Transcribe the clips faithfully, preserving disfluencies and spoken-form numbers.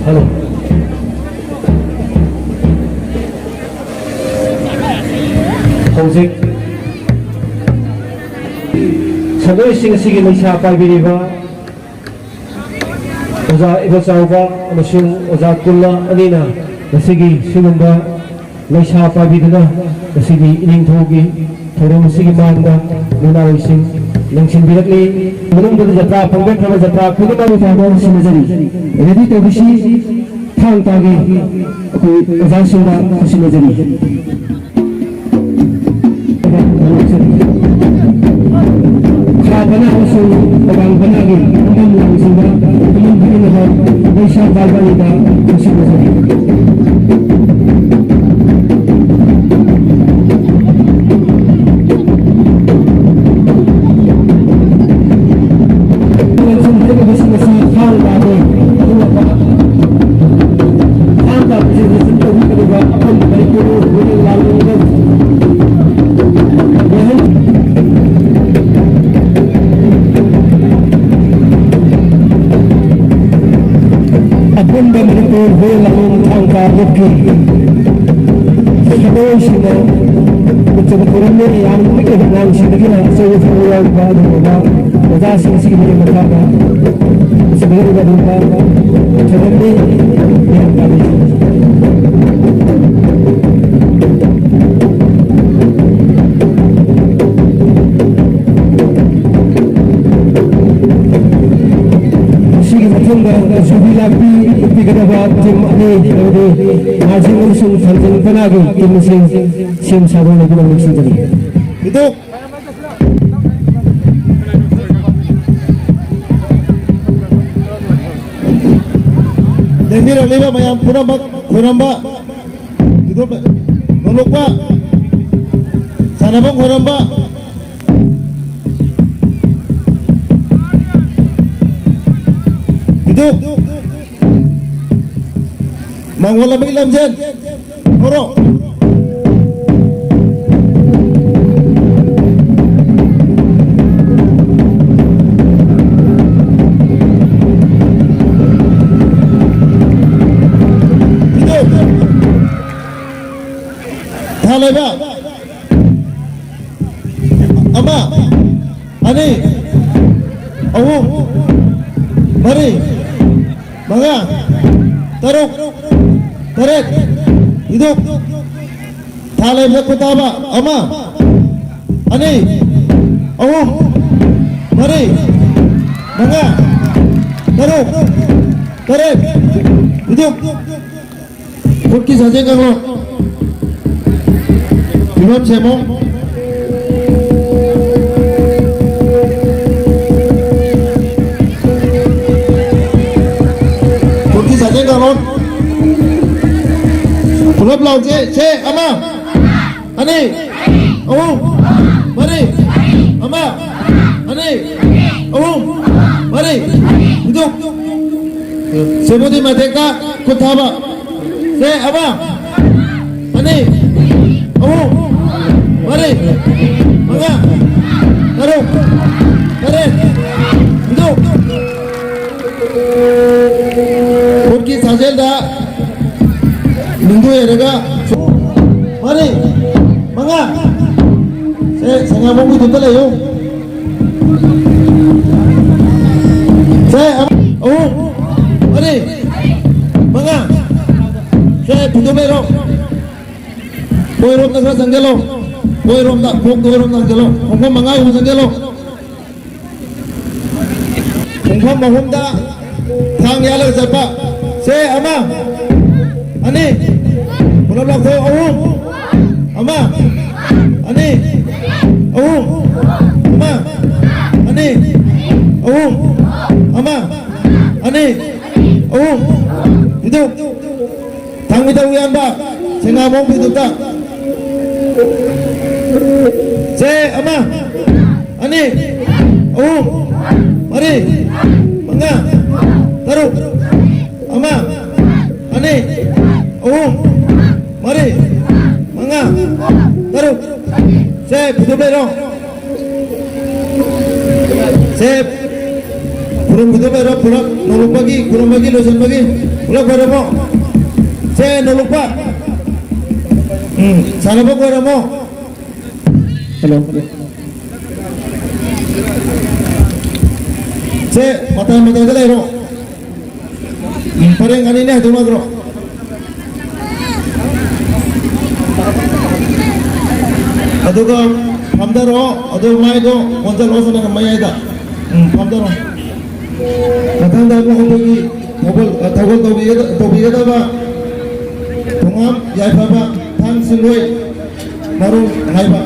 Hello. ꯍꯧꯖꯤꯛ ꯁꯥꯟꯅꯔꯣꯏꯁꯤꯡ ꯑꯁꯤꯒꯤ ꯂꯩꯁꯥ ꯄꯥꯏꯕꯤꯔꯤꯕ ꯑꯣꯖꯥ ꯏꯕꯣꯆꯥꯎꯕ ꯑꯃꯁꯨꯡ ꯑꯣꯖꯥ ꯀꯨꯜꯂ ꯑꯅꯤꯅ ꯉꯁꯤꯒꯤ ꯁꯤꯒꯨꯝꯕ ꯂꯩꯁꯥ ꯄꯥꯏꯕꯤꯗꯨꯅ ꯉꯁꯤꯒꯤ ꯏꯅꯤꯡꯊꯧꯒꯤ ꯊꯧꯔꯝ ꯑꯁꯤꯒꯤ ꯃꯥꯡꯗ ꯃꯨꯛꯅꯥꯔꯣꯏꯁꯤꯡ ꯂꯦꯡꯁꯤꯟꯕꯤꯔꯛꯂꯤ꯫ ꯃꯅꯨꯡꯗ ꯖꯇ꯭ꯔꯥ ꯐꯣꯡꯗꯣꯛꯈ꯭ꯔꯕ ꯖꯇ꯭ꯔꯥ ꯈꯨꯗꯤꯡꯃꯛ ꯊꯥꯕ ꯁꯤꯟꯅꯖꯔꯤ꯫ ꯔꯦꯗꯤ ꯇꯧꯕꯤꯁꯤ꯫ ꯊꯥꯡ ꯇꯥꯒꯤ ꯑꯩꯈꯣꯏ ꯑꯣꯖꯥꯁꯤꯡꯗ ꯁꯤꯟꯅꯖꯔꯤ꯫ ꯈꯥ ꯄꯅꯥ ꯑꯃꯁꯨꯡ ꯑꯋꯥꯡ ꯄꯅꯥꯒꯤ ꯐꯝꯐꯝ ꯂꯥꯡꯁꯤꯡꯗ ꯐꯝꯐꯝ ꯄꯤꯅꯅꯕ ꯂꯩꯁꯥ ꯄꯥꯏꯕ ꯑꯅꯤꯗ ꯈꯪꯁꯤꯟꯅꯖꯔꯤ꯫ ꯂꯦꯡꯁꯤꯟ ꯍꯥꯏꯔꯤꯕꯁꯤꯡ ꯑꯁꯤ ꯊꯥꯡ ꯇꯥꯕ ꯑꯗꯨꯒꯨꯝꯂꯕ ꯊꯥꯡ ꯇꯥꯕꯁꯤꯡ ꯑꯁꯤ ꯇꯧꯕꯤꯒꯗꯕ ꯑꯄꯨꯟꯕ ꯃꯅꯤꯄꯨꯔ ꯋꯨꯃꯦꯟ ꯂꯥꯜꯂꯣꯡꯗ ꯑꯄꯨꯟꯕ ꯃꯅꯤꯄꯨꯔ ꯍꯨꯏ ꯂꯥꯂꯣꯡ ꯊꯥꯡ ꯇꯥ ꯂꯨꯞꯀꯤ ꯁꯥꯟꯅꯔꯣꯏꯁꯤꯡꯅ ꯎꯠꯆꯕ ꯊꯧꯔꯝꯅꯤ꯫ ꯌꯥꯝꯅ ꯄꯤꯛꯂꯤꯕ ꯑꯉꯥꯡꯁꯤꯡꯗꯒꯤꯅ ꯑꯆꯧꯕ ꯐꯥꯎꯕ ꯌꯥꯎꯔꯤꯕ ꯑꯗꯨꯒꯨꯝꯂꯕ ꯑꯣꯖꯥꯁꯤꯡ ꯑꯁꯤꯒꯤ ꯃꯇꯦꯡ ꯃꯈꯥꯗ ꯁꯤꯟꯅꯔꯤꯕ ꯑꯗꯨꯒꯨꯝꯕ ꯊꯧꯔꯝꯅꯤ꯫ ꯃꯌꯥꯝ ꯇꯥꯕꯤꯌꯨ꯫ ꯃꯁꯤꯒꯤ ꯃꯊꯪꯗ ꯌꯨꯕꯤ ꯂꯥꯛꯄꯤ ꯎꯠꯄꯤꯒꯗꯕ ꯇꯤꯝ ꯑꯅꯤ, ꯍꯥꯏꯕꯗꯤ ꯃꯥꯔꯖꯤꯡ ꯑꯃꯁꯨꯡ ꯊꯥꯡꯖꯤꯡ ꯄꯅꯥꯒꯤ ꯇꯤꯝꯁꯤꯡ ꯁꯦꯝ ꯁꯥꯗꯨꯅ ꯂꯩꯕꯤꯅꯕ ꯅꯤꯡꯁꯤꯡꯖꯔꯤ꯫ ꯏꯗꯨꯛ ꯂꯦꯡꯕꯤꯔꯛꯂꯤꯕ ꯃꯌꯥꯝ ꯄꯨꯝꯅꯃꯛ ꯈꯣꯏꯔꯝꯕ, ꯏꯗꯨꯛ ꯅꯣꯡꯂꯨꯛꯄ ꯁꯥꯟꯅꯐꯝ ꯈꯣꯏꯔꯝꯕ, ꯏꯗꯨꯛ ꯃꯥꯡꯒꯣꯜ ꯂꯝꯕꯤ ꯂꯝꯖꯦꯟ ꯍꯧꯔꯣ꯫ ꯍꯥꯏꯕ꯫ ꯑꯃ, ꯑꯅꯤ, ꯑꯍꯨꯝ, ꯃꯔꯤ, ꯃꯉꯥ, ꯇꯔꯨꯛ, ꯇꯔꯦꯠ, ꯍꯤꯗꯨꯛ꯫ ꯊꯥ ꯂꯩꯕꯗ ꯈꯨꯠ ꯊꯥꯕ꯫ ꯑꯃ, ꯑꯅꯤ, ꯑꯍꯨꯝ, ꯃꯔꯤ, ꯃꯉꯥ, ꯇꯔꯨꯛ, ꯇꯔꯦꯠ, ꯍꯤꯗꯨꯛ꯫ ꯈꯨꯠꯀꯤ ꯁꯥꯖꯦꯜ ꯀꯥꯡꯂꯣꯟ꯫ ꯐꯤꯕꯝ ꯁꯦꯝꯃꯣ꯫ ꯈꯨꯠꯀꯤ ꯁꯥꯖꯦꯜ ꯀꯥꯡꯂꯣꯟ꯫ ꯄꯨꯂꯞ ꯂꯥꯎꯁꯦ꯫ ꯁꯦ, ꯑꯃ, ꯑꯅꯤ, ꯑꯍꯨꯝ, ꯃꯔꯤ, ꯑꯃ, ꯑꯅꯤ, ꯑꯍꯨꯝ, ꯃꯔꯤ, ꯍꯤꯗꯨꯛ꯫ ꯁꯦꯕꯣꯗꯤ ꯃꯊꯛꯇ ꯈꯨꯠ ꯊꯥꯕ꯫ ꯁꯦ, ꯑꯃ, ꯑꯅꯤ, ꯑꯍꯨꯝ, ꯃꯔꯤ, ꯃꯉꯥ, ꯇꯔꯨꯛ, ꯇꯔꯦꯠ, ꯍꯤꯗꯨꯛ꯫ ꯈꯨꯠꯀꯤ ꯁꯥꯖꯦꯜꯗ ꯅꯤꯡꯊꯨ ꯌꯩꯔꯒ ꯃꯔꯤ, ꯃꯉꯥ꯫ ꯁꯦ, ꯁꯉꯥꯏꯃꯣꯝꯒꯤ ꯈꯨꯠꯇ ꯂꯩꯌꯨ꯫ ꯁꯦ, ꯑꯍꯨꯝ, ꯃꯔꯤ, ꯃꯉꯥ꯫ ꯁꯦ, ꯐꯤꯗꯨꯝ ꯂꯩꯔꯣ꯫ ꯑꯣꯏꯔꯣꯝꯗ ꯈꯔ ꯆꯪꯁꯤꯜꯂꯣ꯫ ꯑꯣꯏꯔꯣꯝꯗ, ꯈꯣꯡꯗ ꯑꯣꯏꯔꯣꯝꯗ ꯆꯪꯁꯤꯜꯂꯣ꯫ ꯈꯣꯡꯐꯝ ꯃꯉꯥꯒꯨꯝꯕ ꯆꯪꯁꯤꯜꯂꯣ꯫ ꯄꯨꯡꯐꯝ ꯑꯍꯨꯝꯗ ꯊꯥꯡ ꯌꯥꯜꯂꯒ ꯆꯠꯄ꯫ ꯁꯦ, ꯑꯃ, ꯑꯅꯤ, ꯄꯨꯂꯞ ꯂꯥꯎꯊꯣꯛ꯫ ꯑꯍꯨꯝ, ꯑꯃ, ꯑꯅꯤ, ꯑꯍꯨꯝ, ꯑꯃ, ꯑꯅꯤ, ꯑꯍꯨꯝ, ꯑꯃ, ꯑꯅꯤ, ꯑꯍꯨꯝ꯫ ꯍꯤꯗꯨꯛ꯫ ꯊꯥꯡꯃꯩꯗꯧ ꯏꯌꯥꯝꯕ, ꯁꯦꯡꯉꯥꯕꯣꯡ ꯐꯤꯗꯨꯛꯇ꯫ ꯁꯦ, ꯑꯃ, ꯑꯅꯤ, ꯑꯍꯨꯝ, ꯃꯔꯤ, ꯃꯉꯥ, ꯇꯔꯨꯛ, ꯑꯃ, ꯑꯅꯤ, ꯑꯍꯨꯝ, ꯃꯔꯤ, ꯃꯉꯥ, ꯇꯔꯨꯛ꯫ ꯁꯦ, ꯐꯤꯗꯨꯛ ꯂꯩꯔꯣ꯫ ꯁꯦ, ꯈꯨꯔꯨꯝꯕꯗꯨ ꯂꯣꯏꯔꯣ, ꯄꯨꯂꯞ ꯅꯣꯡꯂꯨꯛꯄꯒꯤ, ꯈꯨꯔꯨꯝꯕꯒꯤ, ꯂꯣꯏꯁꯤꯟꯕꯒꯤ ꯄꯨꯂꯞ ꯂꯣꯏꯔꯕꯣ? ꯁꯦ, ꯅꯣꯡꯂꯨꯛꯄ꯫ ꯎꯝ, ꯁꯥꯟꯅꯕ ꯀꯣꯏꯔꯝꯃꯣ꯫ ꯍꯜꯂꯣ꯫ ꯁꯦ, ꯃꯇꯥꯏ ꯃꯇꯥꯏꯗ ꯂꯩꯔꯣ꯫ ꯎꯝ, ꯄꯔꯦꯡ ꯑꯅꯤꯅꯦ ꯍꯥꯏꯗꯣꯛꯅꯈ꯭ꯔꯣ꯫ ꯑꯗꯨꯒ ꯐꯝꯊꯔꯣ, ꯑꯗꯨ ꯃꯥꯏꯗꯣ ꯑꯣꯟꯁꯤꯜꯂꯣ, ꯁꯣꯝꯗ ꯃꯌꯥꯏꯗ꯫ ꯎꯝ, ꯐꯝꯊꯔꯣ꯫ ꯃꯊꯪꯗ ꯑꯃꯨꯛ ꯑꯩꯈꯣꯏꯒꯤ ꯊꯧꯒꯜ, ꯊꯧꯒꯜ ꯇꯧꯕꯤꯒꯗ-, ꯇꯧꯕꯤꯒꯗꯕ ꯊꯣꯉꯥꯝ ꯌꯥꯏꯐꯕ ꯊꯥꯡ ꯁꯤꯡꯔꯣꯏ ꯃꯔꯨ ꯍꯥꯏꯕ꯫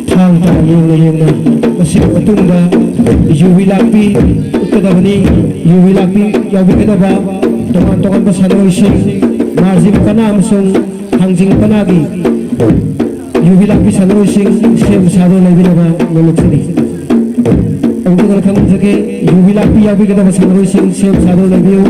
ꯊꯥꯡ ꯇꯥ ꯌꯦꯡꯅ ꯌꯦꯡꯅ ꯃꯁꯤꯒꯤ ꯃꯇꯨꯡꯗ ꯌꯨꯕꯤ ꯂꯥꯛꯄꯤ ꯎꯠꯀꯗꯕꯅꯤ꯫ ꯌꯨꯕꯤ ꯂꯥꯛꯄꯤ ꯌꯥꯎꯕꯤꯒꯗꯕ ꯇꯣꯉꯥꯟ ꯇꯣꯉꯥꯟꯕ ꯁꯥꯟꯅꯔꯣꯏꯁꯤꯡ, ꯃꯥꯔꯖꯤꯡ ꯄꯅꯥ ꯑꯃꯁꯨꯡ ꯊꯥꯡꯖꯤꯡ ꯄꯅꯥꯒꯤ ꯌꯨꯕꯤ ꯂꯥꯛꯄꯤ ꯁꯥꯟꯅꯔꯣꯏꯁꯤꯡ ꯁꯦꯝ ꯁꯥꯗꯨꯅ ꯂꯩꯕꯤꯅꯕ ꯅꯨꯃꯤꯠꯁꯤꯅꯤ꯫ ꯑꯃꯨꯛꯇ ꯈꯪꯖꯒꯦ, ꯌꯨꯕꯤ ꯂꯥꯛꯄꯤ ꯌꯥꯎꯕꯤꯒꯗꯕ ꯁꯥꯟꯅꯔꯣꯏꯁꯤꯡ ꯁꯦꯝ ꯁꯥꯗꯨꯅ ꯂꯩꯕꯤꯌꯨ꯫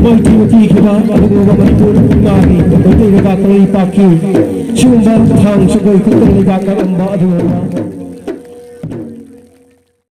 ꯃꯥꯏꯊꯤꯕ ꯄꯤꯈꯤꯕ ꯑꯗꯨꯒꯨꯝꯂꯕ ꯃꯅꯤꯄꯨꯔ ꯏꯃꯥꯒꯤ ꯃꯩꯇꯩ ꯂꯩꯕꯥꯛ ꯀꯪꯂꯩꯄꯥꯛꯀꯤ ꯁꯤꯒꯨꯝꯕ ꯊꯥꯡ ꯁꯒꯣꯜ ꯈꯨꯠꯇ ꯂꯩꯕꯥꯛ ꯀꯛꯂꯝꯕ ꯑꯗꯨꯒꯨꯝꯂꯕ